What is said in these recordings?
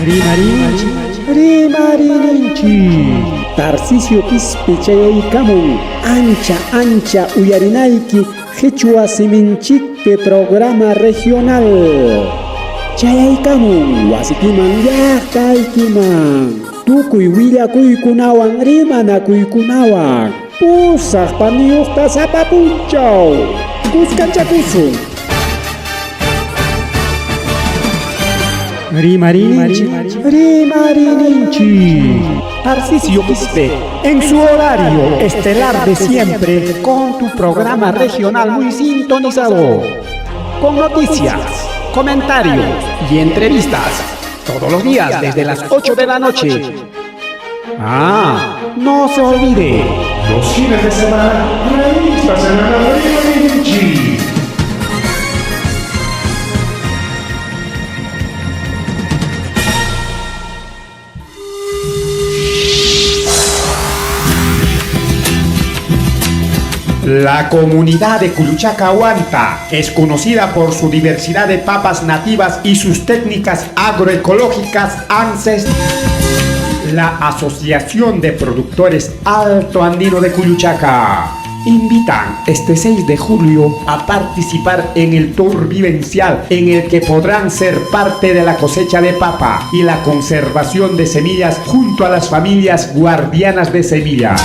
Rimarinchik, rimarininchik. Tarcisio Quispe chayaykamun ancha ancha uyarinayki qhichwa siminchikpi programa regional. Chayaykamun wasikiman llaqtaykiman tukuy willakuykunawan rimanakuykunawan pusaq paniyuqta sapa punchaw kuskanchakusun. Rimarinchik, rimarininchik. Tarcisio Quispe, en su horario estelar de siempre, con tu programa regional muy sintonizado. Con noticias, comentarios y entrevistas. Todos los días desde las 8 de la noche. Ah, no se olvide. Los fines de semana, revista semanal Rimarinchik. La comunidad de Culuchaca Huanta es conocida por su diversidad de papas nativas y sus técnicas agroecológicas ancestrales. La Asociación de Productores Alto Andino de Culuchaca invitan este 6 de julio a participar en el tour vivencial en el que podrán ser parte de la cosecha de papa y la conservación de semillas junto a las familias guardianas de semillas.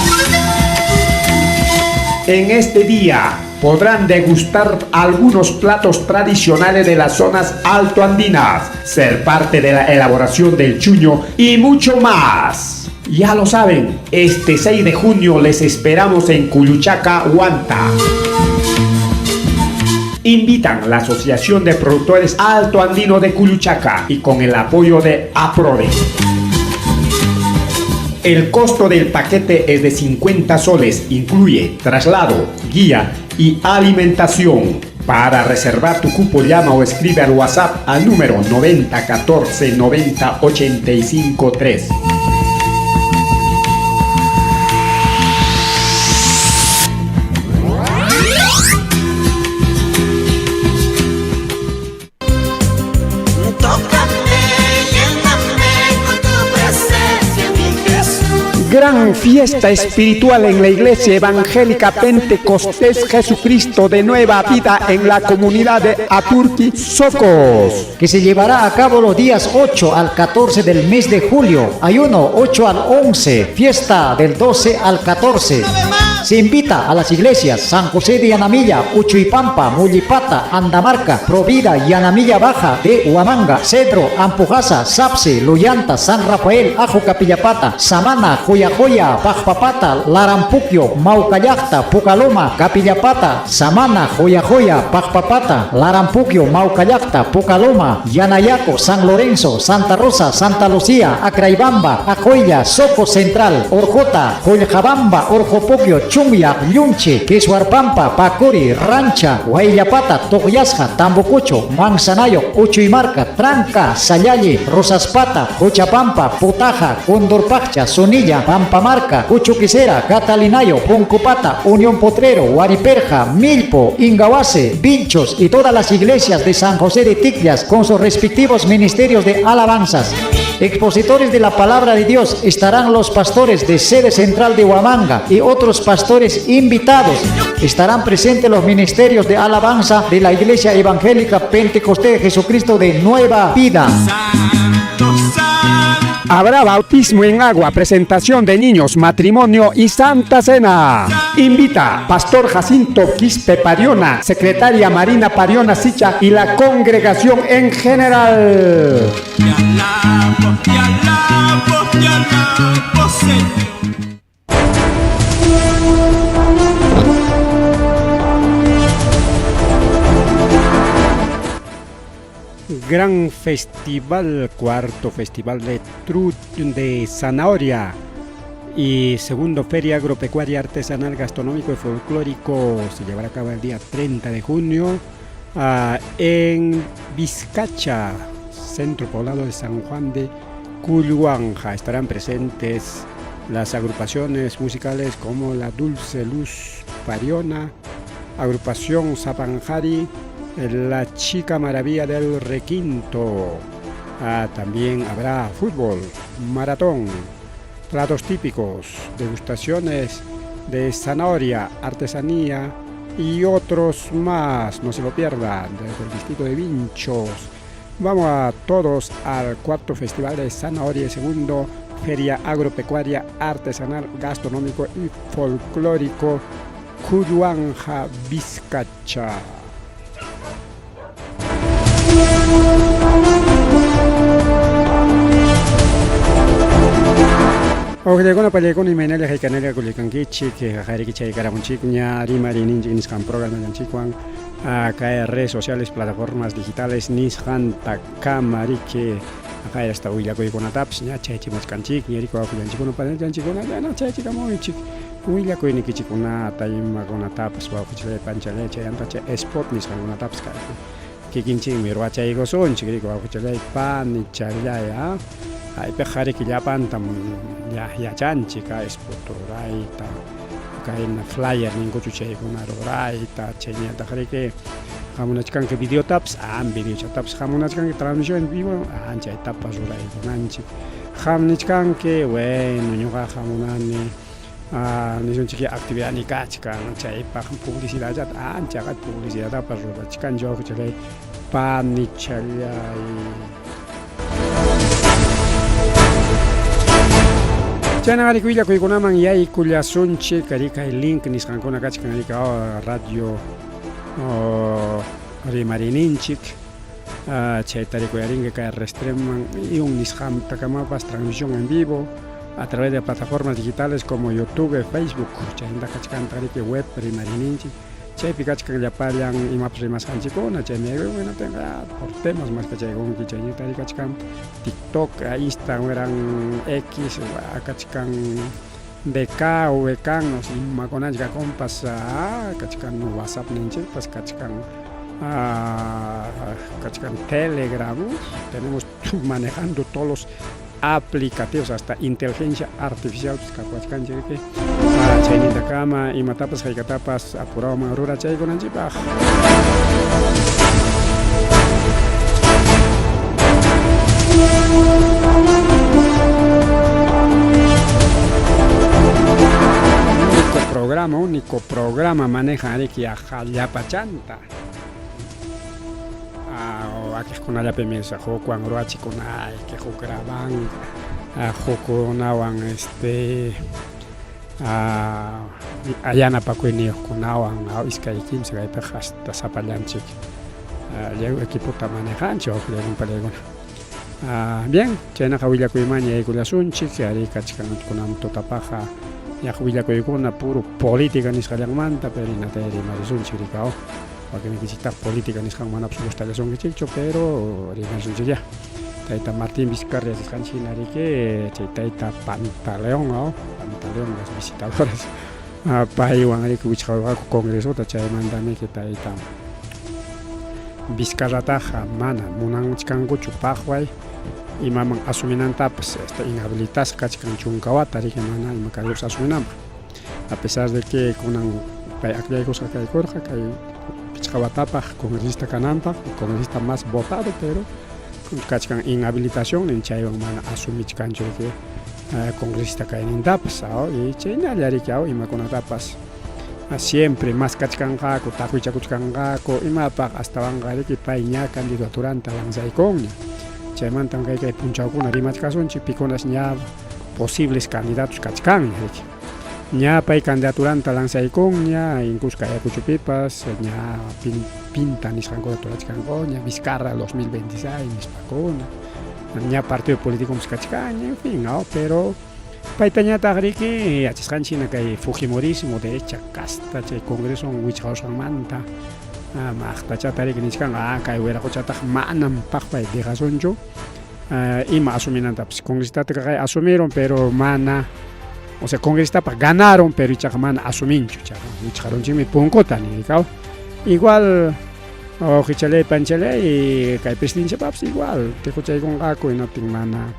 En este día podrán degustar algunos platos tradicionales de las zonas altoandinas, ser parte de la elaboración del chuño y mucho más. Ya lo saben, este 6 de junio les esperamos en Culuchaca, Huanta. Invitan la Asociación de Productores Alto Andino de Culuchaca y con el apoyo de APRODE. El costo del paquete es de 50 soles, incluye traslado, guía y alimentación. Para reservar tu cupo llama o escribe al WhatsApp al número 90 14 90 85 3. Gran fiesta espiritual en la Iglesia Evangélica Pentecostés Jesucristo de Nueva Vida en la comunidad de Aturqui, Socos. Que se llevará a cabo los días 8 al 14 del mes de julio, ayuno 8 al 11, fiesta del 12 al 14. Se invita a las iglesias San José de Yanamilla, Uchuipampa, Mullipata, Andamarca, Provida, Yanamilla Baja de Huamanga, Cedro, Ampujaza, Sapse, Luyanta, San Rafael, Ajo Capillapata, Samana, Joya Joya, Pajpapata, Larampuquio, Maucallacta, Pucaloma, Capillapata, Samana, Joya Joya, Pajpapata, Larampuquio, Maucallacta, Pucaloma, Yanayaco, San Lorenzo, Santa Rosa, Santa Lucía, Acraibamba, Ajoya, Soco Central, Orjota, Joljabamba, Orjopoquio, Chumya, Llunche, Quesuarpampa, Pacuri, Rancha, Huayllapata, Togyasja, Tambococho, Manzanayo, Uchuymarca, Tranca, Sayalle, Rosaspata, Cochapampa, Potaja, Condorpacha, Sonilla, Pampamarca, Cuchuquicera, Catalinayo, Poncopata, Unión Potrero, Huariperja, Milpo, Ingahuase, Vinchos y todas las iglesias de San José de Ticllas con sus respectivos ministerios de alabanzas. Expositores de la palabra de Dios estarán los pastores de sede central de Huamanga y otros pastores invitados. Estarán presentes los ministerios de alabanza de la Iglesia Evangélica Pentecostés de Jesucristo de Nueva Vida. Habrá bautismo en agua, presentación de niños, matrimonio y Santa Cena. Invita Pastor Jacinto Quispe Pariona, Secretaria Marina Pariona Sicha y la congregación en general. Te alabo, te alabo, te alabo, Señor. Gran festival, cuarto festival de Trut de zanahoria y segundo feria agropecuaria artesanal gastronómico y folclórico se llevará a cabo el día 30 de junio en Vizcacha, centro poblado de San Juan de Culhuanja. Estarán presentes las agrupaciones musicales como la Dulce Luz Pariona, Agrupación Zapanjari, la Chica Maravilla del Requinto. Ah, también habrá fútbol, maratón, platos típicos, degustaciones de zanahoria, artesanía y otros más. No se lo pierdan desde el distrito de Vinchos. Vamos a todos al cuarto Festival de Zanahoria y segundo Feria Agropecuaria Artesanal, Gastronómico y Folclórico Cuyuanja Vizcacha. Oqllaykuna pallaykuna imaynalla haykanalla kullikankichik qajariki chaykaramunchikña rimariyninchik nisqan programallanchikwan kay redes sociales plataformas digitales nisqanta kamariki kay hasta willakuykunatapas ña chaychimuchkanchik ña riku wawqillanchikkuna panillanchikkuna ña chaychikamuychik willakuynikichikkunata imakunatapas wawqichalay panchalay chayanta chay spot nisqankunatapas kaypi kikinchikmi ruwachaykusunchik riku wawqichalay panichalay a haypiqa riki llapantam yachanchik a spot rurayta kayna flyer ninkuchu chaykuna rurayta chayñataq riki hamunachkanki videotapas an videochatapas hamunachkanki transmisión en vivo an chaytapas ruraykunanchik qam nichkanki bueno ñuqaqa munani nisunchik actividad kachkan chaypaq publicidadllata anchaqa publicidadtapas rurachkanchik wawqichalay panichalay. Chayna riki willakuykunaman yaykullasunchik ari kay link nisqankuna kachkan riki radio rimariyninchik chayta rikuyarinki kay restreman iun nisqantakamapas transmisión en vivo a través de plataformas digitales como YouTube, Facebook, chayta kachkanta riki web rimariyninchik chaypi kachkan llapallan imapas rimasqanchikkuna chaymi hinaptinqa por temas más kachaykunki chayñata kachkan TikTok, Instagram, X kachkan DK, VK, no sé, imakunanchik kakunpas kachkan WhatsApp ninchikpas kachkan kachkan Telegram, tenemos manejando todos los aplicativos hasta inteligencia artificial pues kapuwachkanchik riki chaynintakama imatapas haykatapas apurawan rurachaykunanchikpaq. Único programa, único programa manejan riki llapachanta. Wakiqkunallapimi hukwan ruwachikunayki, huk graban, hukkunawan este yanapakuyniyuqkunawan iskay kimsa kaypiqa hasta sapallanchik lliw equipota manejanchik wawqillaykuna panillaykuna. Bien, chaynaqa willakuymanña yaykullasunchik, ari kachkan kunan tutapaqqa ñaq willakuykuna puro política nisqallanmanta, pero hinata rimarisunchik rikaw. Wakinnikichiktaq política nisqan manapas gustallasunkichikchu, pero rimarisunchikyá. Tayta Martín Vizcarra yachasqanchik hina riki chay tayta Pantaleón, Pantaleón las visitadoras paywan riki wichqarurqaku congresota chaymantami tayta Vizcarrataqa mana munachkankuchu paqway imaman asuminantapas este inhabilitasqa kachkan chunka wata riki mana ima cargopas asuminanpaq a pesar de que kunan pay akllaykusqa kaykurqa kay pichqa watapaq congresista kananpaq congresista más votado pero kachkan inhabilitación nin chaywan mana asumichkanchu riki congresista kaynintapas y chaynalla riki imakunatapas siempre más kachkanqaku taqwichakuchkanqaku imapaq astawanqa riki pay ña candidaturanta lanzaykunña chaymantam kay kay punchawkuna rimachkasunchik pikunas ña posibles candidatos kachkanña riki ña pay candidaturanta lanzaykunña incluso kay Ayacuchopipas ña pinta nisqankuta turachkankuña Vizcarra 2026 nispakuna ña partido político kachkanña en fin, ¿no? Pero paytañataq riki yachasqanchik hina kay fujimorismo derecha casta chay congreso wichqarusqanmanta maqtachata riki nichkan kay wiraqochataq manam paqpay dejasunchu ima asuminantapas congresistataqa kay asumiron pero mana o sea congresistapaq ganaron pero ichaqa mana asuminchu chaqa wichqarunchikmi punkuta niykaw igual wawqichalay panchalay kay presidenciapapas igual tiquchaykunqaku hinaptin mana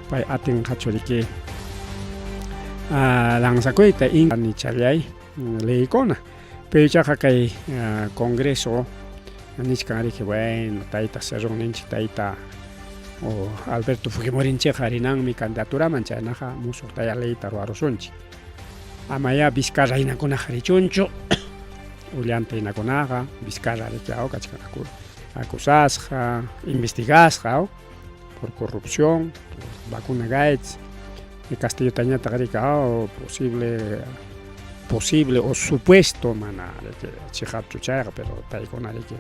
pay atinqachu riki lanzakuyta nichalay leykuna pero ichaqa kay congreso nichkan riki bueno tayta Cerrón ninchik tayta Alberto Fujimorinchikqa rinanmi candidaturaman chaynaqa musuqtayá leyta ruwarusunchik. Amayá Vizcarra hinakunaqa richunchu. Ollanta hinakunaqa Vizcarra riki aw kachkan acusasqa, investigasqa aw por corrupción, por vacuna gates. Castillotañataq riki aw posible posible o supuesto mana riki chiqapchu chayqa pero paykuna riki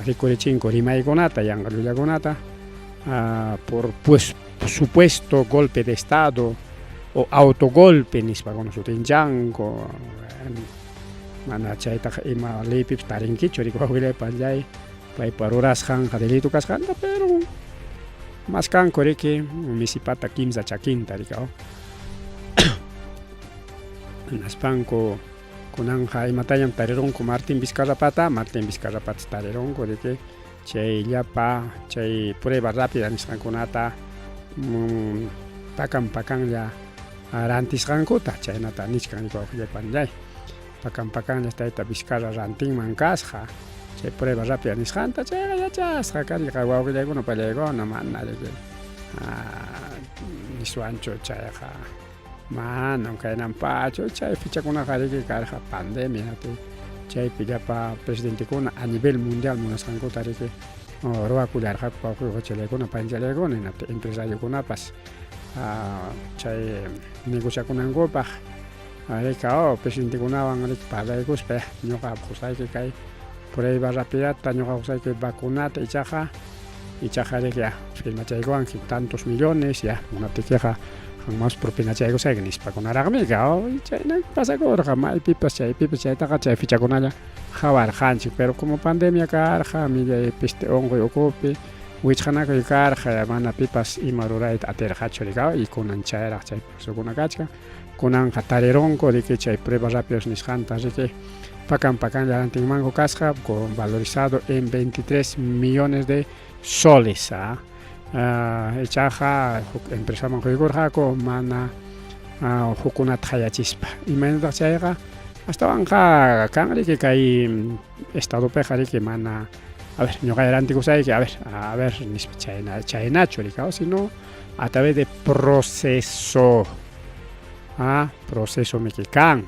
rikurichinku rimaykunata yanqa llullakunata por pues supuesto golpe de estado o autogolpe nispakuna sutinchanku mana chaytaqa ima leypipas tarinkichu riki wawqillaypallay paypa rurasqanqa delito kasqanta pero maskanku riki misipata kimsa chakinta riki hinaspanku Kunanqa imatañam tarirunku Martín Vizcarrapata, Martín Vizcarrapata tarirunku riki chay llapa chay prueba rápida nisqankunata pakan pakanlla rantisqankuta chaynata nichkan riki wawqillay pakan pakanlla tayta Vizcarra rantinman kasqa chay prueba rápida nisqanta chayqa yachasqa karqa wawqillaykuna pallaykuna mana riki niswanchu chayqa Manam kaynanpachu chay fechakunaqa riki karqa pandemia chaypi llapa presidentekuna a nivel mundial munasqankuta riki ruwakullarqaku wawqi panchalaykuna hinaptin empresariokunapas chay negociakunankupaq riki oh presidentekunawan riki parlaykuspa ñuqa qusayki kay prueba rapidata ñuqa qusayki vacunata ichaqa Ichaqa riki ya firmachaykuwanki tantos millones ya munaptikiqa qanmanpas propinachaykusayki nispakunaraqmi chayna pasakurqa maypipas chaypipas chaytaqa chay fechakunalla qhawarqanchik pero como pandemia karqa millay peste unquy ukupi wichqanakuy karqa mana pipas ima rurayta atirqachu riki y kunan chayraq chay proceso kachkan kunanqa tarirunku riki chay pruebas rápidas nisqanta riki pakan pakanlla rantinmanku kasqa con valorizado en 23 millones de soles ah. Ichaqa huk empresaman quykurqaku mana hukkunata qayachispa imaynataq chayqa astawanqa kan riki kay estadopiqa riki mana a ver ñuqay rantikusayki a ver a ver nispa chayna chaynachu riki sino a través de proceso ah proceso miki kan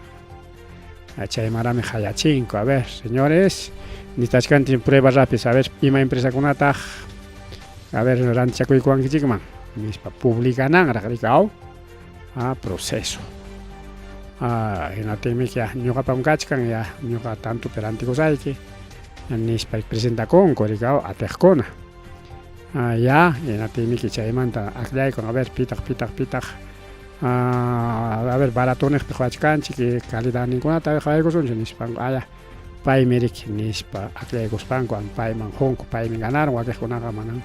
chaymanraqmi qayachinku a ver señores necesitachkanchik prueba rápidas a ver ima empresakunataq a ver rantichakuykuwankichikman nispa publicananraq riki aw ah proceso ah hinaptinmi ya ñuqapam kachkan ya ñuqa tantopi rantikusayki nispa presentakunku riki aw atiqkuna ah ya hinaptinmiki chaymanta akllaykun a ver pitaq pitaq pitaq a ver baratoniqpi qhawachkanchik calidadninkunata qhawaykusunchik nispanku aya paymi riki nispa akllaykuspanku payman qunku paymi ganarun wakiqkunaqa manan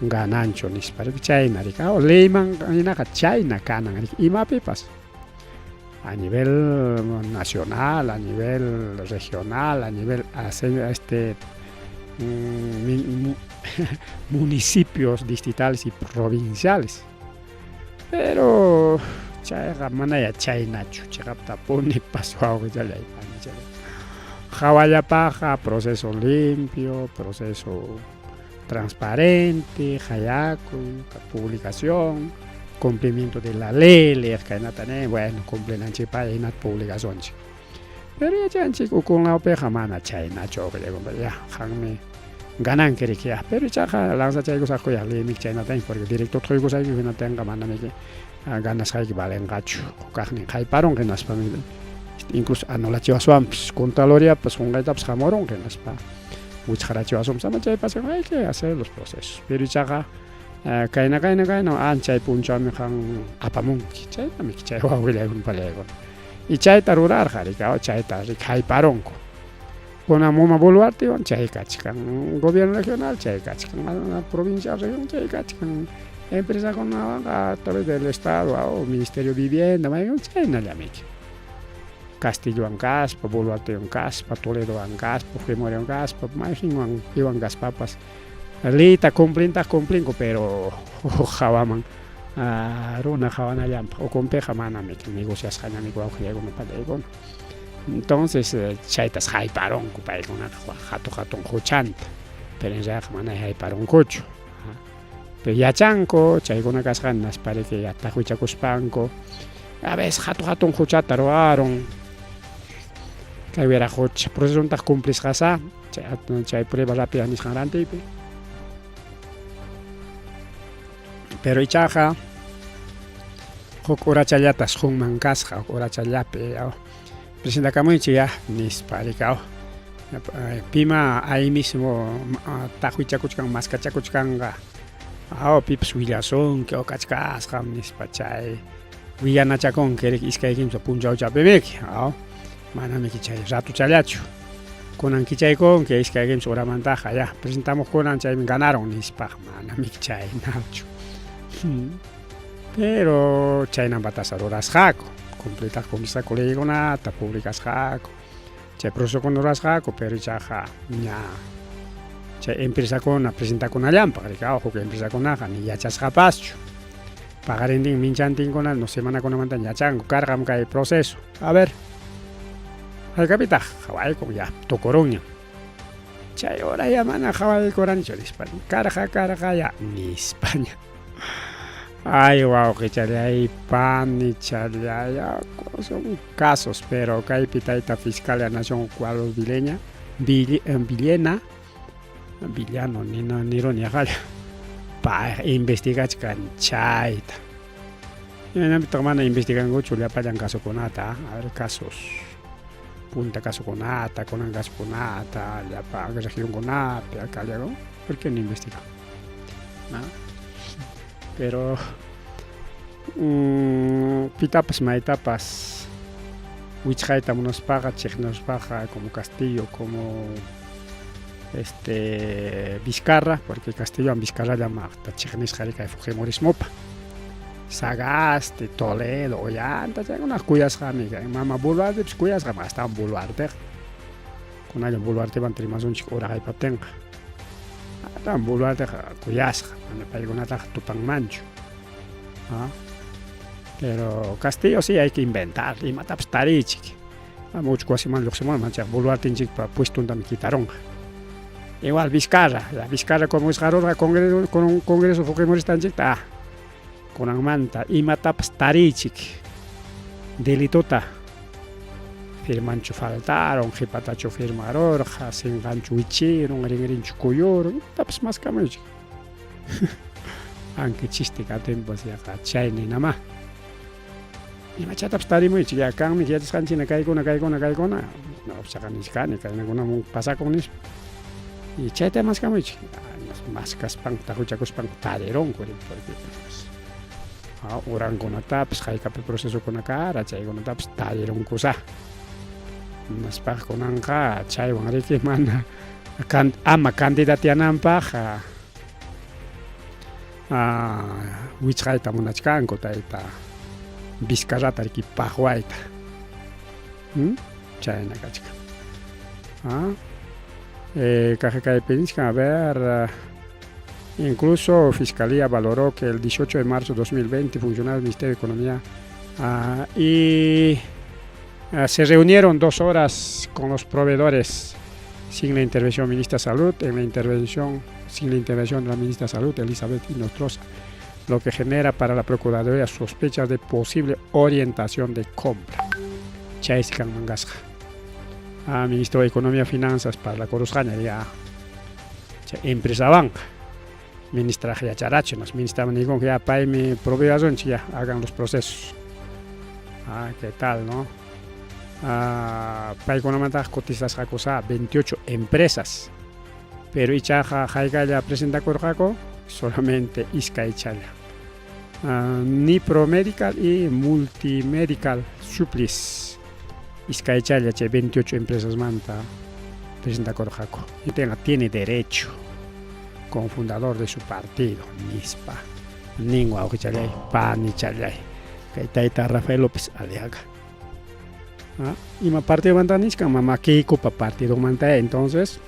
gananchu nispa riki chayna riki leyman hinaqa chayna kanan riki imapipas a nivel nacional a nivel regional a nivel este municipios distritales y provinciales Pero chayqa manaya chaynachu chiqaptapunipas wawqichalay panichalay. Hawallapaqqa proceso limpio, proceso transparente, qayakuy, publicación, cumplimiento de la ley, leeq kaynata nin, bueno, cumplinanchikpaq hinata publicasunchik. Pero yachanchik ukunlawpiqa mana chaynachu wawqichalay, ya qanmi gananki riki ya, pero ichaqa lanzachaykusaqku ya leymiki chaynataña porque directorta quykusayki hinaptinqa manamiki ganasqayki valenqachu hukaqnin hayparunqa hinaspami incluso anulachiwaswanpas contraloriapas qunqaytapas hamurunqa hinaspa wichqarachiwasunpas ama chay pasakunqa hay que hacer los procesos pero ichaqa kayna kayna kayna anchay punchawmi qan apamunki chaynamiki chay wawqillaykuna pallaykuna y chayta rurarqa riki chayta riki hayparunku Kunan Muma Boluartewan chay kachkan, gobierno regional chay kachkan, provincia región chay kachkan, empresakunawanqa a través del estado o ministerio de vivienda mayqin chaynallamiki. Castillowan kaspa, Boluartewan kaspa, Toledowan kaspa, Fujimoriwan kaspa, mayqinwan piwan kaspapas leyta cumplintaq cumplinku pero huk hawaman runa qawanallanpaq ukunpiqa manamiki negociasqañamiki wawqillaykuna pallaykuna. Entonces chaytas hayparunku paykunaqa hatun hatun huchanta, pero en realidad mana hayparunkuchu. Pero yachanku chaykuna kasqan naspariki taqwichakuspanku a veces hatu hatun huchata ruwarun. Kay wiraqucha procesontaq cumplisqasá chay chay prueba rápida nisqan rantiypi. Pero ichaqa huk urachallatas qunman kasqa, huk urachallapi presentakamuychik ya nispa rikaw. Pima ahí mismo taqwichakuchkan maskachakuchkanqa aw pipas willasunki o kachkasqam nispa chay willanachakunki riki iskay kimsa punchawchapimiki aw manamiki chay ratuchallachu kunan kichaykunki iskay kimsa horamantaqa ya presentamuqkunan chaymi ganaron nispa manamiki chaynachu pero chaynampatasa rurasqaku cumplitaq cumplisqaku leykunata publicasqaku chay procesokuna rurasqaku pero ichaqa ña chay empresakuna presentakunallampaq riki huk empresakunaqa ni yachasqapaschu paqarintin minchantinkuna no semanakunamanta yachanku karqam kay proceso a ver haykapitaq qawaykun ya tukurunñam chay hora ya mana qawaykuranichu nispa karqa karqa ya nispaña ay wawqichallay panichallay son casos pero kaypi tayta fiscal de la nación Carlos Vileña Villena Villano nina niruni aqalla payqa investigachkan chayta imaynanpitaq mana investigankuchu llapallan casokunata a ver casos punta casokunata kunan casokunata llapa regionkunapi alcalde por qué no investigan ¿no? Pero pitapas maytapas wichqayta munaspaqa chiqnaspaqa como Castillo como este Vizcarra porque Castillowan Vizcarrallam chiqnisqa kay fujimorismopa Sagasti, Toledo, Ollanta chaykunaqa kuyasqami mama Boluartepis kuyasqam astawan Boluarteqa kunallam Boluarteman rimasunchik ura haypaptinqa astawan Boluarteqa kuyasqa mana paykunataqa tupanmanchu ¿ah? Pero Castillo sí hay que inventar imatapas tariychik ama uchku wasiman lluqsimun manchaq Boluartenchikpa puestontami quitarunqa igual Vizcarra ya Vizcarra como wisqarurqa congreso con congreso fujimoristanchikta ah kunanmanta imatapas tariychik delitota firmanchu faltaron qhipatachu firmarurqa sinqanchu wichirun rinrinchu kuyurun imatapas maskamuychik aunque chiste katinpas yaqa chay ninamá imachatapas tarimuychik ya kanmi yachasqanchik kaykuna kaykuna kaykuna no chaqa nichkani kaynakunamun pasakun nispa y chayta maskamuychik maskaspan taquchakuspan tarirunku porque urankunatapas haykapi procesokuna kara chaykunatapas tarirunkusá naspaq kunanqa chaywan riki mana ama candidatiananpaq wichqayta munachkanku tayta Vizcarrata riki paqwayta chayna kachkan kaq kaypi nichkan a ver incluso Fiscalía valoró que el 18 de marzo de 2020 funcionarios del Ministerio de Economía y se reunieron 2 horas con los proveedores sin la intervención de la ministra de Salud, en la intervención, sin la intervención de la ministra de Salud, Elizabeth Hinostroza, lo que genera para la Procuraduría sospechas de posible orientación de compra. Chaysi kanman kasqa. Ministro de Economía y Finanzas para la Coruscaña, ya empresa banca. Ministra yacharachu, nos ministra nikun ya paymi proveedorunchik ya hagan los procesos. ¿Qué tal, no? Paykunamantaq cotizasqakusa 28 empresas. Pero ichaqa haykalla presentakurqaku solamente iskaychalla. Nipro Medical y Multimedical Supplies. Iskaychalla chay 28 empresas manta presentakurqaku. Y tenga, tiene derecho como fundador de su partido, nispa. Nin wawqichallay, panichallay. Kay tayta Rafael López Aliaga. Ima partido manta nichkan mama Keikopa partido manta entonces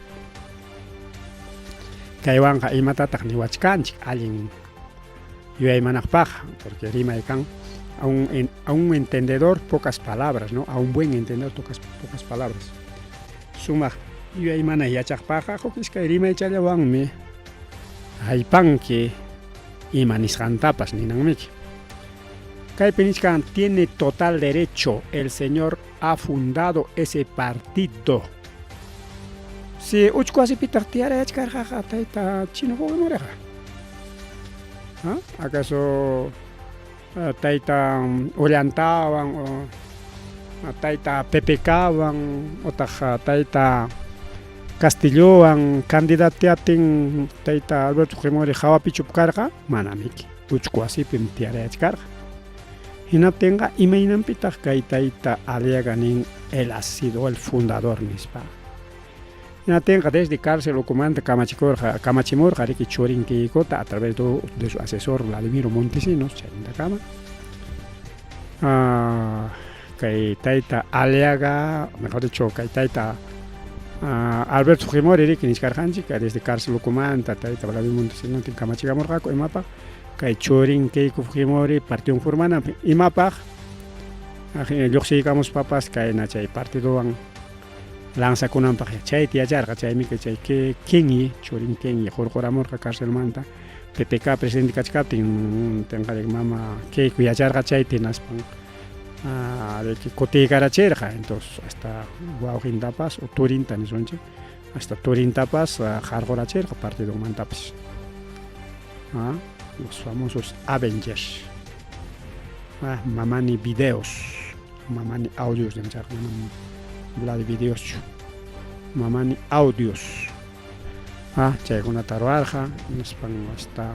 kaywanqa imatataq niwachkanchik allin yuyaymanaqpaq porque rimay kan a un entendedor pocas palabras, ¿no? A un buen entendedor pocas palabras. Sumaq yuyaymana yachaqpaqqa huk iskay rimaychallawanmi haypanki. Ima nisqantapas ninanmiki. Kaypi nichkan tiene total derecho el señor ha fundado ese partido. Si uchku wasipitaq tiyarayachkarqaqa tayta Chino Fujimoriqa. ¿Ah? ¿Acaso tayta Ollantawan o tayta PPKwan otaq tayta Castillowan candidateaptin tayta Alberto Fujimori hawapichu karqa? Manamiki. Uchku wasipim tiyarayachkarqa. Hinaptinqa imaynanpitaq kay tayta Aliaga nin él ha sido el fundador nispa. Hinaptinqa desde cárcel ukumanta kamachikurqa kamachimurqa riki churin Keikota a través do, de su asesor Vladimiro Montesinos chaynintakama. Ah, kay tayta Aliaga, mejor dicho, kay tayta Alberto Fujimori riki nichkarqanchik desde cárcel ukumanta tayta Vladimiro Montesinos kamachikamurqaku imapaq kay churin Keiko Fujimori partido formananpaq imapaq lluqsiykamuspapas kayna chay partidowan lanzakunanpaq chayta yacharqa chaymi chay Kenyi churin Kenyi hurquramurqa carcelmanta PPK presidente kachkaptin tinqarik mama Keiko yacharqa chayta hinaspan kutiykarachirqa entonces hasta wawqintapas o turinta nisunchik hasta turintapas qarqurachirqa partidonmantapas los famosos Avengers mamani videos mamani audios nichaq manam Vlad videoschu mamani audios chaykunata ruwarqa hinaspan hasta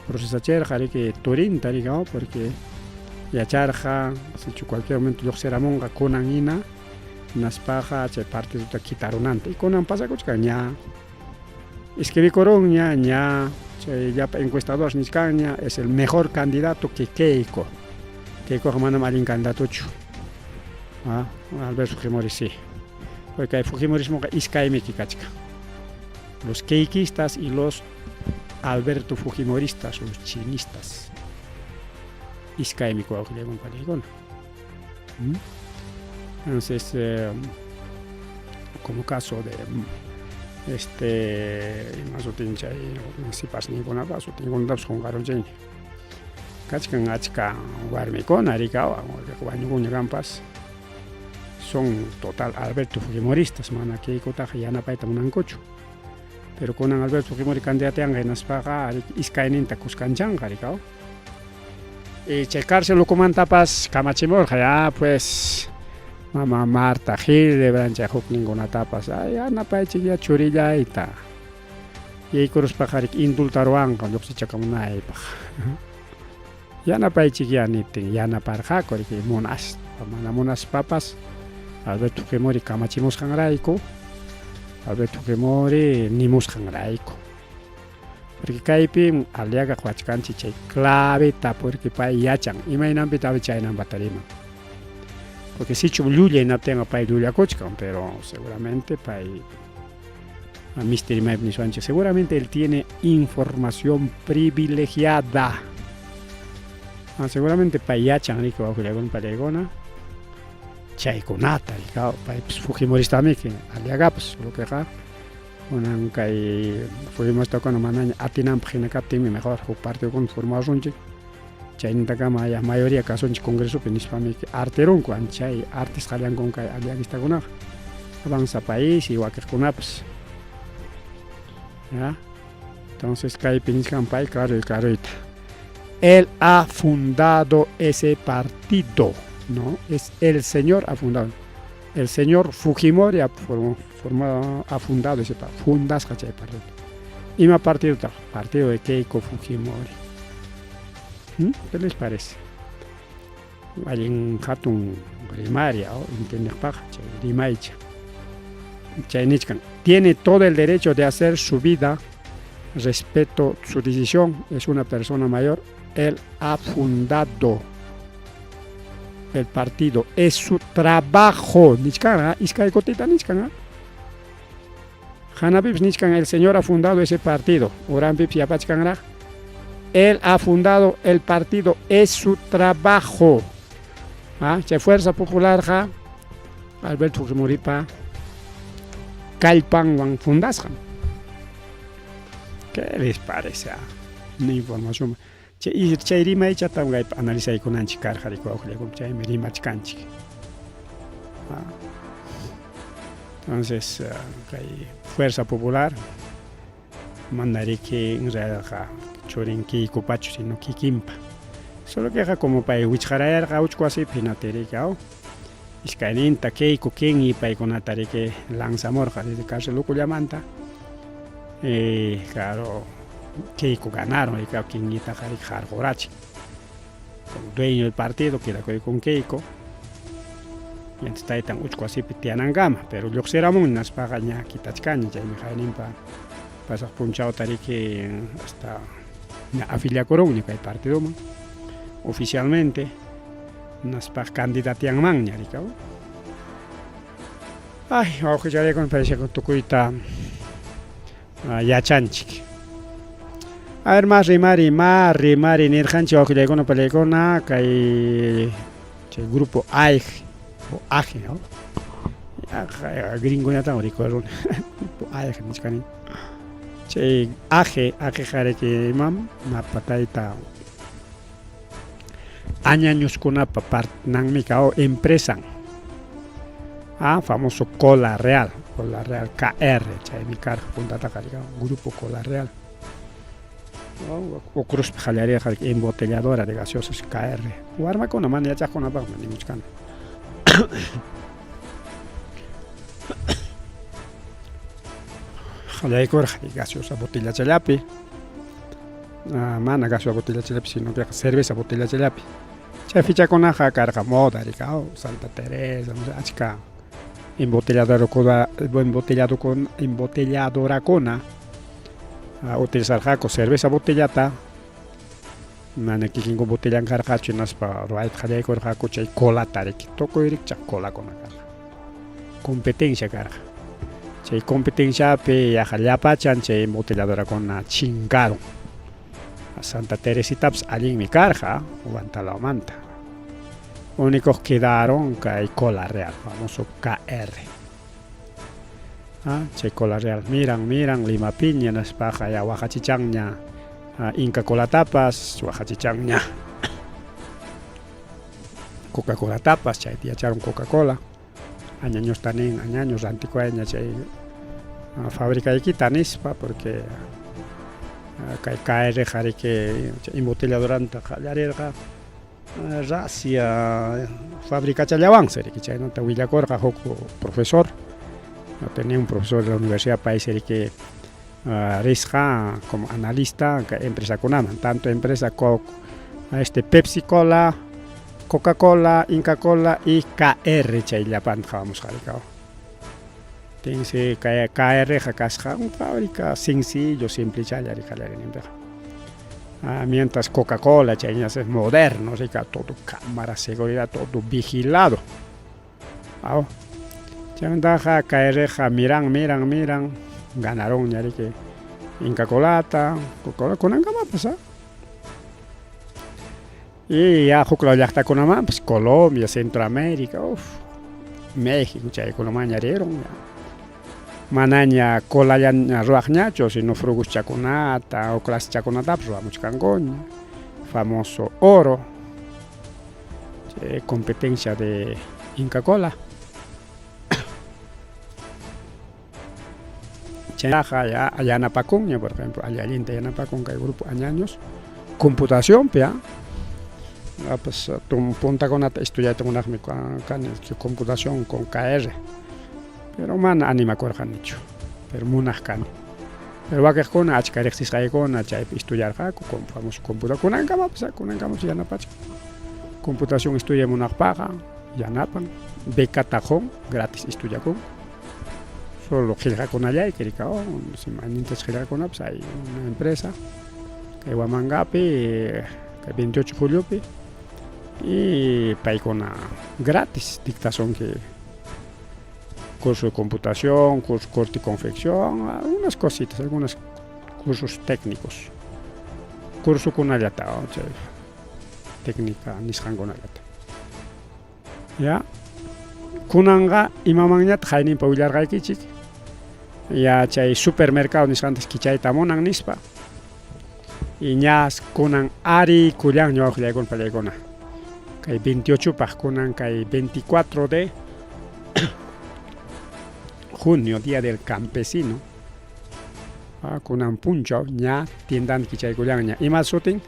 procesachirqa riki turinta riki porque yacharqa sichu cualquier momento lluqsiramunqa kunan hina hinaspaqa chay partidota quitarunanta y kunan pasakuchkan ña escribikurunña ña chay llapa encuestadores nichkanña es el mejor candidato que Keiko. Keikoqa manam allin candidatochu. Alberto Fujimori sí. Porque kay Fujimorismoqa iskaymiki kachkan. Los keikistas y los Alberto Fujimoristas, los chinistas. Iskaymi wawqillaykuna paniykuna. Entonces, como caso de este ima sutin chay sipasninkunapas sutinkunatapas qunqarunchikña. Kachkan achka warmikuna rikawan wañukuña kanpas son total Alberto Fujimoristas mana Keikotaqa yanapayta munankuchu. Pero kunan Alberto Fujimori candidateanqa hinaspaqa iskayninta kuskanchanqa rikaw. Y chay cárcel ukumantapas kamachimurqa ya pues mama Marta Hildebrandt chay hukninkunatapas ay yanapaychik ya churillayta. Yaykuruspaqa riki indulta ruwanqa lluqsichakamunaypaq. Yanapaychik ya niptin yanaparqaku riki munaspa mana munaspapas Alberto Fujimori kamachimusqanrayku Alberto Fujimori nimusqanrayku. Porque kaypim Aliaga qhawachkanchik chay claveta porque pay yachan imaynanpitaq chaynanpata riman. Porque sichum llulla hinaptinqa pay llullakuchkan pero seguramente pay Mister rimaypi niswanchik seguramente él tiene información privilegiada. Seguramente pay yachan riki wawqillaykuna panillaykuna chaykunata riki paypas Fujimoristamiki Aliagapas lo queqa kunan kay Fujimoristakuna manaña atinanpaq hina kaptinmi mejor huk partidokuna formasunchik chaynintakama ya mayoría kasunchik congresopi nispamiki artirunku chay artisqallankun kay aliaguistakunaqa Avanza País y wakiqkunapas. ¿Ya? Entonces kaypi nichkan pay claro y claroita. Él ha fundado ese partido, ¿no? Es el señor ha fundado. El señor Fujimori ha, formado, ha fundado ese partido. Fundasqa chay partido. Ima partido Partido de Keiko Fujimori. ¿Qué les parece? Allin hatun rimaria, entiendeqpaq chay rimaycha. Chay nichkan. Tiene todo el derecho de hacer su vida, respeto su decisión, es una persona mayor, él ha fundado el partido, es su trabajo. Nichkan, iskay kutita nichkan. Hanapipis nichkan, el señor ha fundado ese partido. Uranpipis yapachkanraq. Él ha fundado el partido, es su trabajo. Chay Fuerza Popular ja Alberto Fujimoripa kallpanwan fundasqan. ¿Qué les parece? Información. Chay, chay rimaychatam kaypi analizaykunanchik karqa riki wawqillakuna, chaymi rimachkanchik. Entonces, kay Fuerza Popular mana riki en realidadqa churin Keykopachu, sino kikinpa. Solo queqa como pay wichqarayarqa uchku wasipi hinata riki aw iskayninta Keiko Kenyi paykunata riki lanzamurqa desde cárcel ukullamanta. Y claro, Keiko ganaron y claro, Kenyitaqa riki harqurachin. Como dueño del partido quedakuy con Keiko. Y entonces taytan uchku wasipi tiyanankama, pero lluqsiramun hinaspaqa ña kitachkaña, chaymi qayninpa pasaq punchawta riki hasta ña afiliakurunña kay partidoman oficialmente hinaspaq candidatianmanña riki. Ay, wawqichaykuna parece tukuyta yachanchik. A ver, más rimari, más rimari nirqanchik wawqillaykuna palaykuna kay chay grupo AIG o AGE, ¿no? Gringoñataq rikuruni. Grupo AIG nichkani. Chay AGE, AGE qariki imam mapa tayta añañuskunapa partnanmi kao empresan. Ah, famoso Cola Real, Cola Real KR, chaymi karqa puntataqa grupo Cola Real. O cruzpi qallarirqa embotelladora de gaseosas KR. Warmakuna mana yachaqkunapaqmi nimuchkani. Qallaykurqa gaseosa botellachallapi. Mana gaseosa botellachallapi, sino que cerveza botellachallapi. Chay fichakunaqa karqa moda, rika, Santa Teresa, no sé, achka embotelladora embotelladorakuna utilizarqaku cerveza botellata, mana kikinku botellan karqachu, hinaspa ruwayta qallaykurqaku chay colata riki, tukuy rikchaq colakuna karqa. Competencia karqa. Chay competenciapi yaqa llapachan chay embotelladorakuna chinkarun. Santa Teresitapas allinmi karqa Huantalawmanta. Únicos quedaron kay Cola Real, famoso KR. Chay Cola Real, miran, miran, Lima Piña, naspaqa ya waqachichanña Inca Colatapas, waqachichanña Coca-Colatapas, chaypi yacharon Coca-Cola. Añañusta nin, añaños rantikuayña chay fabricaykita nispa, porque kay KR qariki embotelladoranta qallarirqa rasia fabricachallawansi riki, chaynata willakurqa huk profesor. Tenía un profesor de la universidad paysi riki risqa como analista kay empresakunaman, tanto empresa Pepsi Cola, Coca-Cola, Inca Cola y KR, chay llapanta qhawamusqa riki. Tinsi kay KR kasqa un fábrica sencillo, simplechalla riki qallariyninpiqa. Mientras Coca-Cola chayña es moderno, rika, todo cámara, seguridad, todo vigilado. Chaymantaqa KR miran, miran, miran, ganaron ña riki Inca Colata, Coca-Cola, kunankamapas. Y ya huk law llaqtakunamanpas, Colombia, Centroamérica, México, chaykunamanña rirun ya. Manaña colallaña ruwaqñachu, sino fruguschakunata o clasechakunatapas ruwamuchkankuña. Famoso oro, competencia de Inca Cola. Chayqa ya yanapakunña, por ejemplo, alli allinta yanapakun kay grupo añaños computacionpi, pues puntakunata estudiayta munaqmi kani computación con KR, pero mana animakurqanichu, pero munaq kani. Pero wakiqkuna achka riqsisqaykuna chaypi estudiarqaku, famoso computador, kunankamapas, kunankamapas yanapachkan. Computación estudiay munaqpaqa yanapan, becata qun, gratis estudiakunku. Solo qillqakunallayki rika, si allintas qillqakunapas hay una empresa kay Huamangapi, kay 28 juliopi, y paykuna gratis dictasunki curso de computación, curso corte y confección, algunas cositas, algunos cursos técnicos. Cursokunallata, chay técnica nisqankunallata. Ya, kunanqa imamanñataq hayninpa willarqaykichik, ya chay supermercado nisqantas kichayta munan nispa. Y ñas kunan ari kullanña wawqillaykuna pallaykuna. Kay 28 paq kunan kay 24 de junio, día del campesino. Ah, kunan punchaw ña tiendan kichaykullanña. Ima sutin?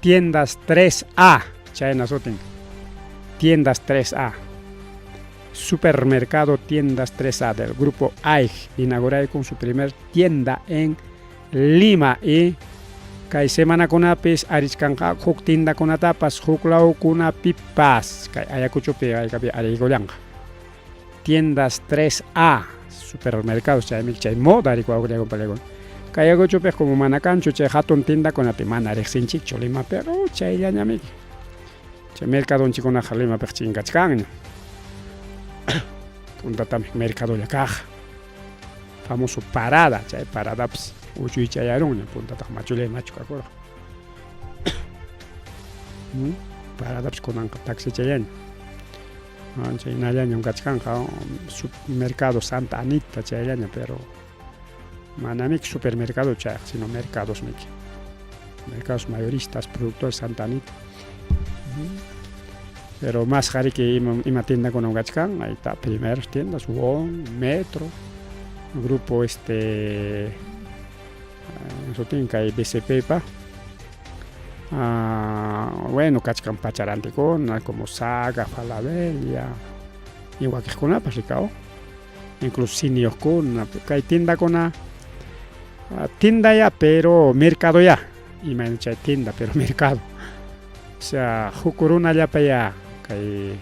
Tiendas 3A, chayna sutin. Tiendas 3A. Supermercado Tiendas 3A del grupo AIG inauguró con su primer tienda en Lima y kay semanakunapis arichkanqa huk tiendakunatapas huk lawkunapipas kay Ayacuchopi haykapi ariykullanqa. Tiendas 3A supermercados chaymi chay moda rikuwawqillayku Kay Ayacuchopi como mana kanchu chay hatun tiendakunapi mana riqsinchikchu Limapiqa chayllañamiki. Chay mercadonchikkunaqa Limapiqa chinkachkanña. Puntatami mercadolla kaq. Famoso parada, chay paradapas uchuychayarunña puntataq machullay machu kakurqa. Paradapas kunanqa taxichallaña. Chaynallañam kachkanqa mercado Santa Anita chayllaña, pero manamiki supermercado chayqa, sino mercados miki. Mercados mayoristas, productores Santa Anita. Pero más jariki ima, ima tiendakunam kachkan, ahí está, primeras tiendas, Wong, Metro, grupo este sutin kay BCP pa. Bueno, kachkan pacharantikuna como Saga, Falabella, y wakiqkunapas rikao. Incluso siniyuqkuna, kay tiendakuna tienda ya, pero mercado ya. Imayna chay tienda, pero mercado. O sea, huk runallapa ya kay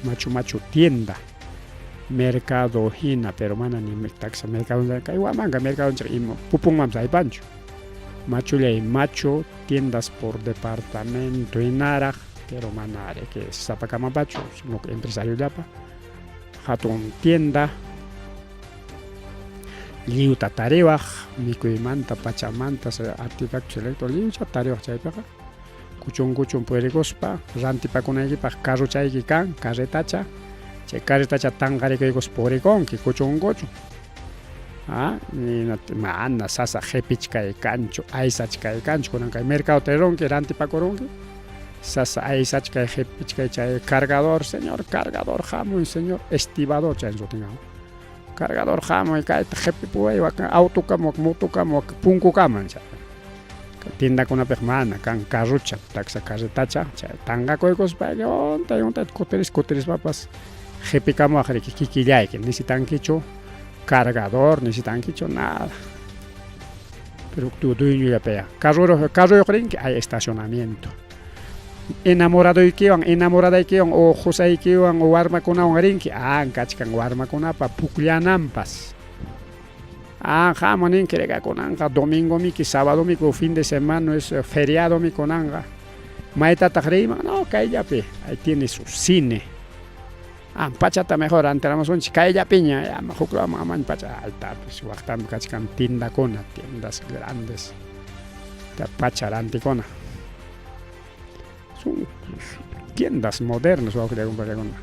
machu machu tienda. Mercado hina, pero mana ni taksa mercado kay Huamanga mercado ima pupunmanpas aypanchu. Machullay machu tiendas por departamento hinaraq, pero mana que sapakamapachu, sino que empresario llapa. Hatun tienda lliwta tariwaq mikuymanta pachamanta artefactos electro lliwcha tariwaq chaypiqa kuchun kuchun purikuspa rantipakunaykipaq carrochayki kan carretacha chay carretacha tanqarikuykuspa purikunki kuchun kuchun. Mana sasa qipichkay kanchu aysachkay kanchu kunan kay mercado rirunki rantipakurunki sasa aysachkay qipichkay chay cargador señor cargador hamuy señor estibador chay sutin cargador hamuy kayta qipipuway wak autokama wak motokama wak punkukama chay tiendakunapiqa mana kan carrocha taksa carretacha chay tanqakuykuspa untay untayta kutiris kutirispapas qipikamuwaq riki kikillayki necesitankichu cargador necesitankichu nada pero tu dueñollapi ya carroyuq rinki hay estacionamiento enamoradoykiwan enamoradaykiwan o qusaykiwan o warmakunawan rinki kachkan warmakunapa pukllananpas hamu ninki rika kunanqa domingo miki sábado miki o fin de semana es feriado mi kunanqa maytataq riyman no kayllapi ahí tiene su cine pachata mejor rantiramusunchik kayllapiña ama huk lawman amaña pacha ahí pues waqtanpi kachkan tiendakuna tiendas grandes pacha rantikuna son tiendas modernas wawqillaykuna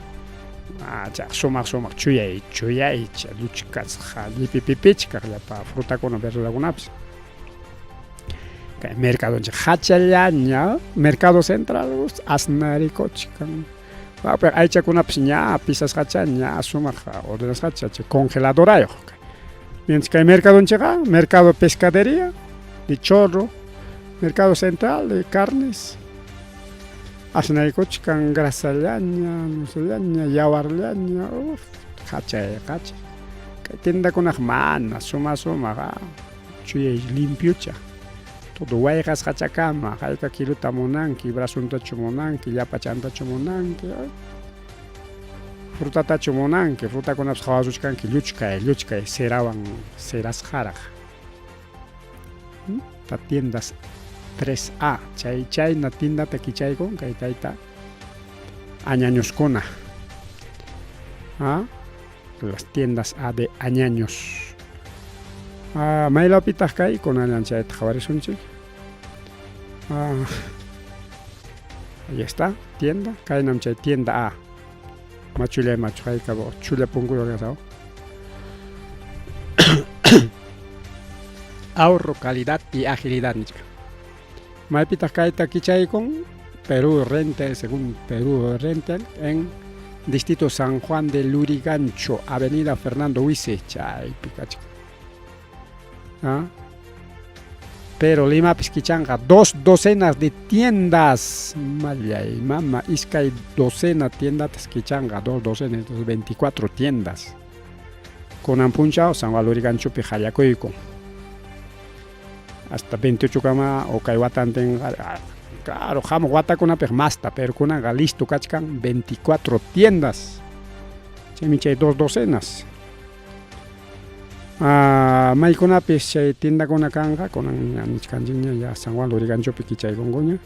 chay sumaq sumaq chuyay chuyaycha lluchkasqa llipipipichkaq llapa frutakuna verdurakunapas kay mercadonchik hachallaña mercado central asnarikuchkan aychakunapas ña pisasqacha ña sumaq ordenasqacha chay congeladorayuq mientras kay mercadonchikqa mercado pescadería de chorro mercado central de carnes asnaykuchkan grasallaña nusallaña yawarllaña uf qachay qachay kay tiendakunaqa mana suma sumaq chuyay limpiocha todo wayqasqachakama hayka kilota munanki brazontachu munanki llapachantachu munanki frutatachu munanki frutakunapas qhawasuchkanki lluchkay lluchkay cerawan cerasqaraq ta tiendas 3A chay chayna tiendata kichaykun kay tayta añañuskuna las tiendas A de añaños maylawpitaq kay kunallan chayta qhawarisunchik ahí está tienda kaynam chay tienda A machullay machu hayka chulla punkuyuq kashaw ahorro calidad y agilidad nichka. Maypitaq kayta kichaykun? Perú Rentel, según Perú Rentel, en Distrito San Juan de Lurigancho, Avenida Fernando Huice, chaypi kachkan. ¿Ah? Pero Limapis kichanqa dos docenas de tiendas. Mallay mama, iskay docena tiendatas kichanqa, dos docenas, entonces 24 tiendas. Kunan punchaw San Juan Luriganchopi qallakuykun. Hasta 28 kama o kay watantin, claro, hamuq watakunapiq masta, pero kunanqa listo kachkan 24 tiendas. Chaymi chay dos docenas. Ah, maykunapis chay tiendakuna kanqa, kunan ña nichkanchikña ya San Juan Luriganchopi kichaykunkuña.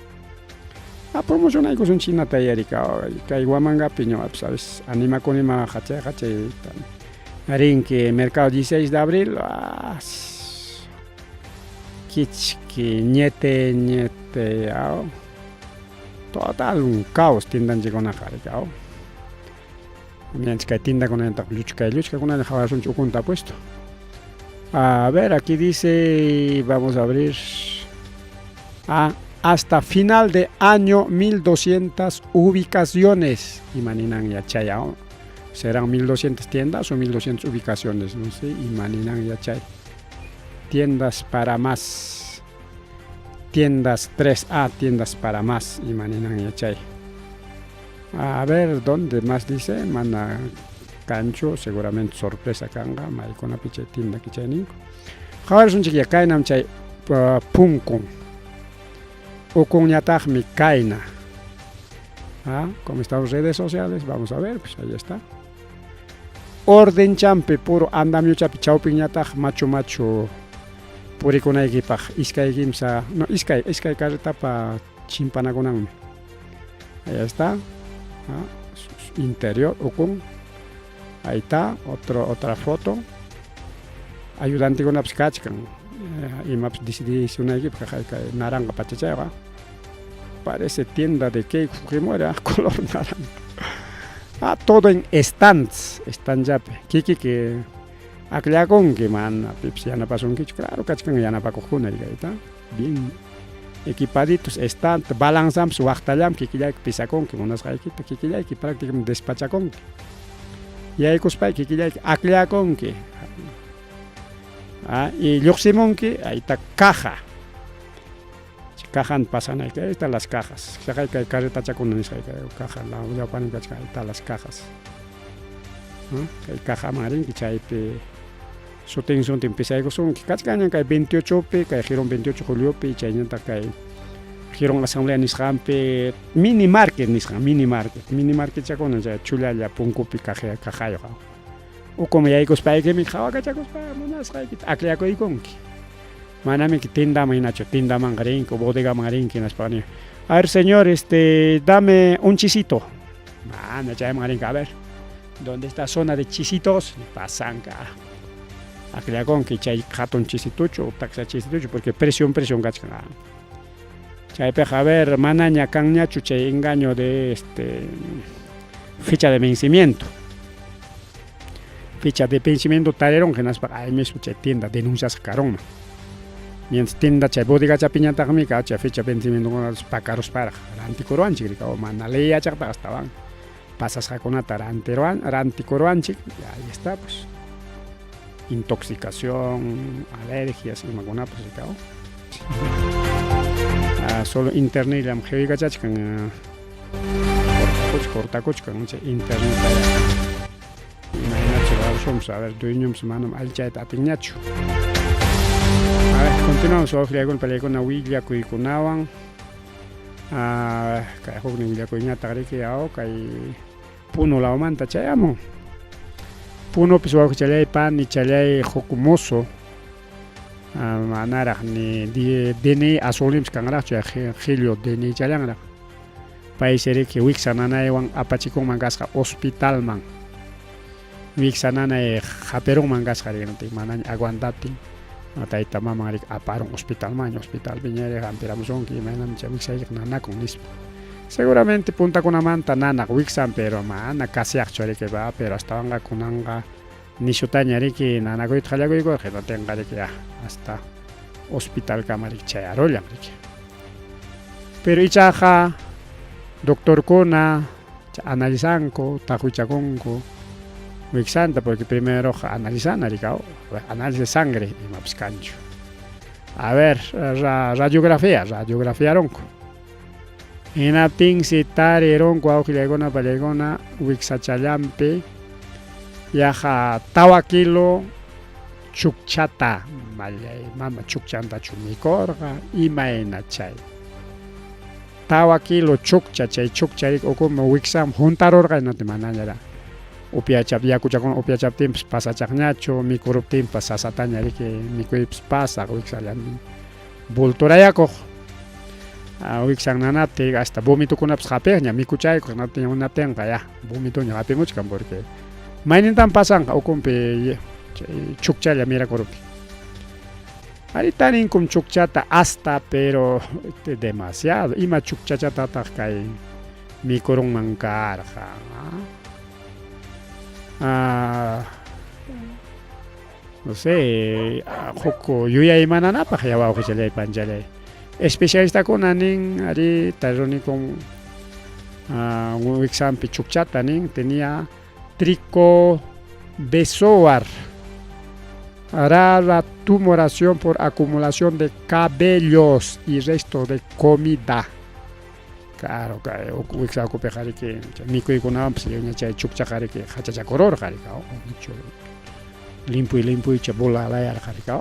Ah, promocionaykusun chinata yarika, kay Huamangapi ñuqapas a veces animakunima qachay qachay rinki mercado 16 de abril, ah, kichki ñete ñete, ah, total un caos tiendanchikkunaqa riki, ah. Ñanchik kay tiendakunataq lluchkay lluchkakunalla qhawasunchik ukunta puesto. A ver, aquí dice, vamos a abrir. Ah, hasta final de año 1200 ubicaciones. Imaninan yachay, ah, serán 1200 tiendas o 1200 ubicaciones, no sé, imaninan yachay. Tiendas para más. Tiendas 3A, tiendas para más, imaninan yachay. A ver, ¿dónde más dice? Mana kanchu, seguramente sorpresa kanqa, maykunapi chay tienda kichayninku. Qhawarisunchik ya kaynam chay punkun. Ukunñataqmi kayna. Ah, como están las redes sociales, vamos a ver, pues ahí está. Orden champi puro andamiochapi chawpinñataq machu machu purikunaykipaq iskay kimsa, no, iskay, iskay carretapa chimpanakunanmi. Ahí está. Ah, interior, ukun. Ahí está, otro, otra foto. Ayudantikunapas kachkan. Imapas decidisunaykipaq kay naranja pachachayqa. Parece tienda de Keiko Fujimori, color naranja. Ah, todo en stands, stand llapi. Kikiki akllakunki, mana pipas yanapasunkichu. Claro, kachkan yanapakuqkuna, ahí bien equipaditos, stand, balanzampas waqtallam kikillayki pisakunki, munasqaykita kikillayki prácticamente despachakunki. Yaykuspayki kikillayki akllakunki. Ah, y lluqsimunki, ahí está caja. Cajan pasanayki, ahí están las cajas. Chaqay kay carretachakuna nisqayki, caja, la llapanin kachkan, ahí están las cajas. Kay cajaman rinki chaypi sutin sutin pisaykusunki. Kachkanña kay 28pi, kay Jirón 28 juliopi, chayñataq kay Jirón Asamblea nisqanpi mini market nisqan, mini market, mini market chakuna chay chullalla punkupi cajayuq. Ukuma yaykuspaykimi qhawakachakuspa munasqaykita akllakuykunki. Manami tiendaman hinachu, tiendamanqa rinki o bodegaman rinki hinaspa ni, a ver señor, dame un chisito. Mana chayman rinki, a ver, ¿dónde está zona de chisitos? Pasanka. Akllakunki chay hatun chisituchu o taksa chisituchu, porque presión, presión kachkan. Chaypiqa, a ver, manaña kanñachu chay engaño de fecha de vencimiento. Fecha de vencimiento tarirun hinaspa ahí mismo chay tienda denunciasqa karunman. Mientras tienda chay bodega chapiñataqmi ka chay fecha de vencimiento pakarusparaq rantikuruwanchik rika o mana ley yachaqta astawan pasasqakunata rantikuruwanchik, y ahí está pues. Intoxicación, alergias, imakunapas rika. Ah, solo internet llam qhiwaykachachkan, cortakuchkan chay internet. Imaynachu rurashunpas, a ver, dueñonpas manam allichayta atinñachu. A ver, continuamos wawqillaykuna palaykuna willakuykunawan. Ah, kay huknin willakuyñataq riki, aw, kay Puno lawmanta chayamun. Punopis wawqichalay panichalay huk mozo, manaraq ni DNI azulninpas kanraqchu, qhillu DNI challanraq. Paysi riki wiksa nanaywan apachikunman kasqa hospitalman. Wiksa nanay hapirunman kasqa riki, manaña aguantaptin. Tayta maman riki aparun hospitalman, hospitalpiña hampiramusunki imaynami chay wiksaykiqa nanakun nispa. Seguramente puntakunamanta nanaq wiksan, pero mana kasiaqchu riki va, pero astawanqa kunanqa nishutaña riki nanakuyta qallakuykurqa, hinatinqa riki ya hasta hospitalkama riki chayarullan riki. Pero ichaqa doctorkuna analizanku, taqwichakunku wiksanta porque primeroqa analizana rikaw, análisis de sangre imapas kanchu. A ver, radiografía, radiografiarunku. Hinaptinsi tarirunku wawqillaykuna pallaykuna wiksachallanpi yaqa tawa kilo chukchata mallay mama chukchantachu mikurqa imayna chay tawa kilo chukcha chay chukcha ukuman wiksaman huntarurqa hinaptin manaña upyachap yakuchakuna upyachaptinpas pasachaqñachu mikuruptinpas sasataña riki mikuypas pasaq wiksallantin bulturayakuq wiksan nanaptin hasta vomitukunapas hapiqña mikuchaykuq hinaptin hinaptinqa ya vomituña hapimuchkan porque maynintam pasanqa ukunpi chay chukchalla mirakuruptin. Ari tarinkum chukchata hasta pero demasiado ima chukchachatataq kay mikurunman karqa. No sé, huk yuyaymananapaq ya wawqichalay panchalay. Especialistakuna nin ari tarirunikum wiksanpi chukchata nin tenía tricobezoar, rara tumoración por acumulación de cabellos y resto de comida. Claro, kay wiksa ukupiqa riki mikuykunawanpas lliwña chay chukchaqa riki hachachakururqa riki limpuy limpuycha bulalayarqa riki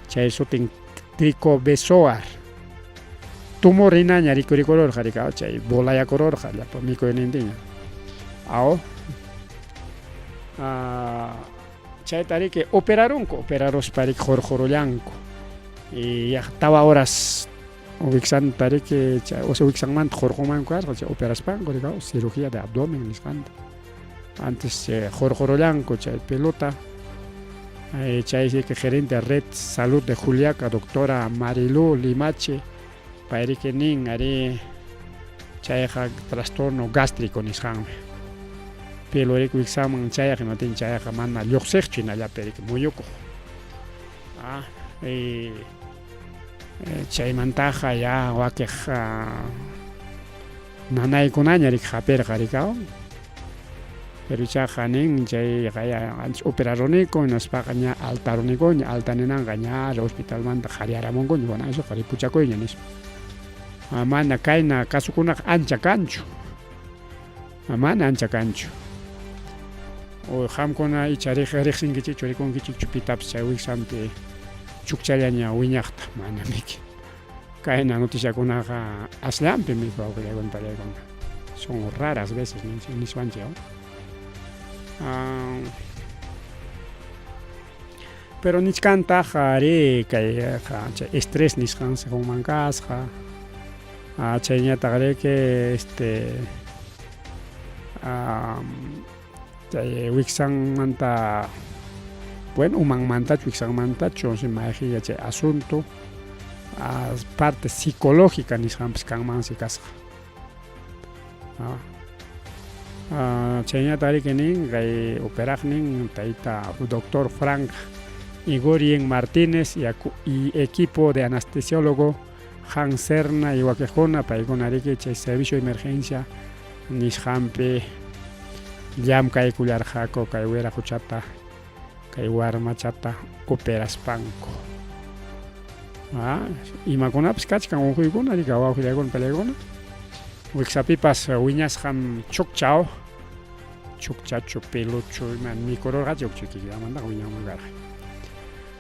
chay sutin tricobezoar tumor hinaña rikurikururqa riki chay bulayakururqa llapa mikuynintinña aw chayta riki operarunku operaruspa riki hurqurullanku y yaqa tawa horas wiksanta riki chay o sea wiksanmanta hurqunmanku kasqa chay operaspanku riki cirugía de abdomen nisqanta antes hurqurullanku chay pelota chay riki gerente red salud de Juliaca doctora Marilu Limache pay riki nin ari chayqa trastorno gástrico nisqanmi pelo riki wiksanman chayaq hinaptin chayqa mana lluqsiqchu hinallapi riki muyukuq chaymantaqa ya wakiq nanaykunaña riki hapirqa riki pero ichaqa nin chayqa ya antes operaruniku hinaspaqa ña altarunikuña alta ninanqa ña hospitalmanta qhariyaramunkuña bueno esoqa ripuchakuyña nispa mana kayna kasukunaqa ancha kanchu mana ancha kanchu qamkuna icha riqsinkichikchu rikunkichikchu pitapas chay wiksanpi chukchallaña wiñaqta mana miki kayna noticiakunaqa asllanpi miki wawqillaykuna pallaykuna son raras veces niswanchik pero nichkantaq ari kay chay estrés nisqansi hunman kasqa chayñataq riki este chay wiksanmanta bueno umanmantachu wiksanmantachu mayqilla chay asunto parte psicológica nisqanpas kanmansi kasqa chayñataq riki nin kay operaqnin tayta doctor Frank Igorien Martínez y equipo de anestesiólogo Han Serna y wakiqkuna paykuna riki chay servicio de emergencia nisqanpi llamkaykullarqaku kay wiraquchata kay warmachata operaspanku imakunapas kachkan unquykuna riki wawqillaykuna pallaykuna wiksapipas wiñasqam chukcha chukchachu peluchu ima mikururqachu kikillanmantaqa wiñanman karqa.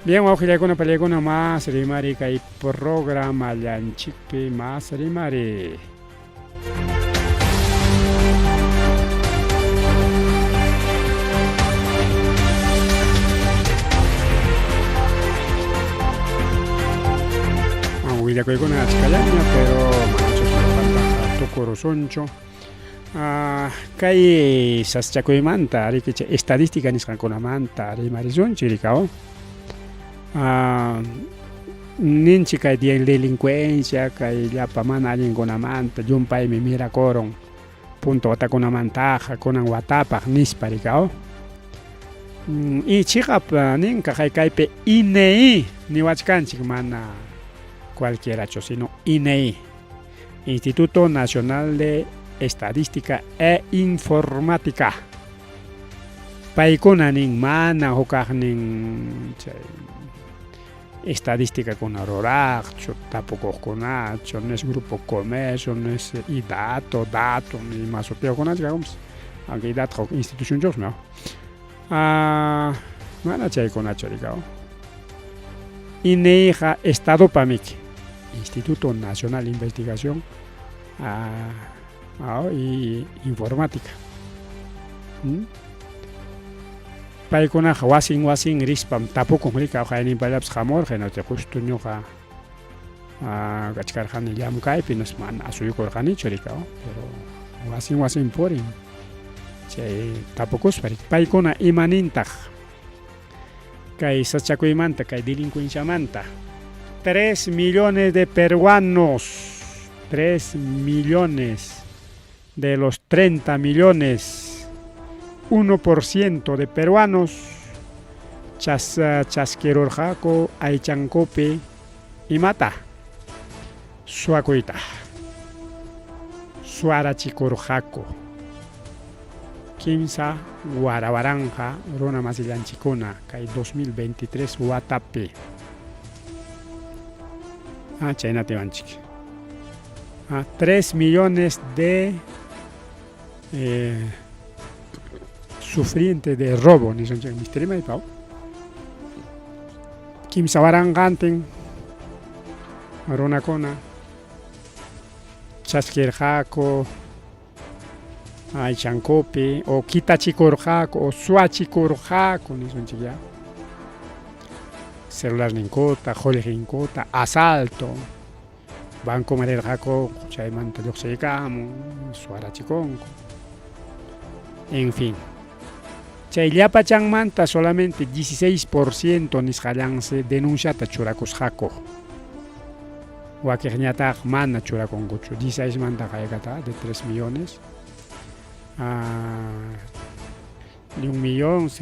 Bien wawqillaykuna pallaykuna mas rimari kay programallanchikpi mas rimari. Willakuykuna achkallaña pero manachus llapantaqa tukurusunchu. Kay sasachakuymanta riki chay estadística nisqankunamanta rimarisunchik rikaw. Ninchik kay delincuencia kay llapa mana allinkunamanta llumpaymi mirakurun punta watakunamantaqa kunan watapaq nispa rikaw. Y chiqap ninqa kaypi INEI niwachkanchik mana cualquierachu sino INEI. Instituto Nacional de Estadística e Informática. Paykuna nin mana hukaqnin chay estadísticakuna ruraqchu, tapukuqkunachu, nes Grupo Comercio, nes IDATO, DATO, ni ima sutiyuqkunachu kankupas. Aunque IDATO huk institucionchusmi. Ah, mana chaykunachu rikaw. INEIqa Estadopa miki, Instituto Nacional de Investigación y Informática. Paykunaqa wasin wasin rispam tapukun rikaw qayninpallapas hamurqa hinaptin justo ñuqa kachkarqani llamkaypi nispa mana asuykurqanichu rikaw pero wasin wasin purin chay tapukuspa paykuna imanintaq kay sachakuymanta kay delincuenciamanta 3 millones de peruanos 3 millones de los 30 millones 1% de peruanos chas chaskirurqaku aychankupi imata suwakuyta suwarachikurqaku kimsa warawaranqa runa masillanchikkuna kay 2023 watapi ah, chaynata imanchik ah, 3 millones de sufriente de robo nisunchik misterimay paw kimsa waranqantin runakuna chaskirqaku aychankupi o kitachikurqaku o suwachikurqaku nisunchik ya celularninkuta qullqinkuta asalto bancoman rirqaku chaymanta lluqsiykamun suwarachikunku en fin chay llapachanmanta solamente 16% nisqallansi denunciata churakusqaku wakiqñataq mana churakunkuchu 16 manta haykata de 3 millones de 1 millón se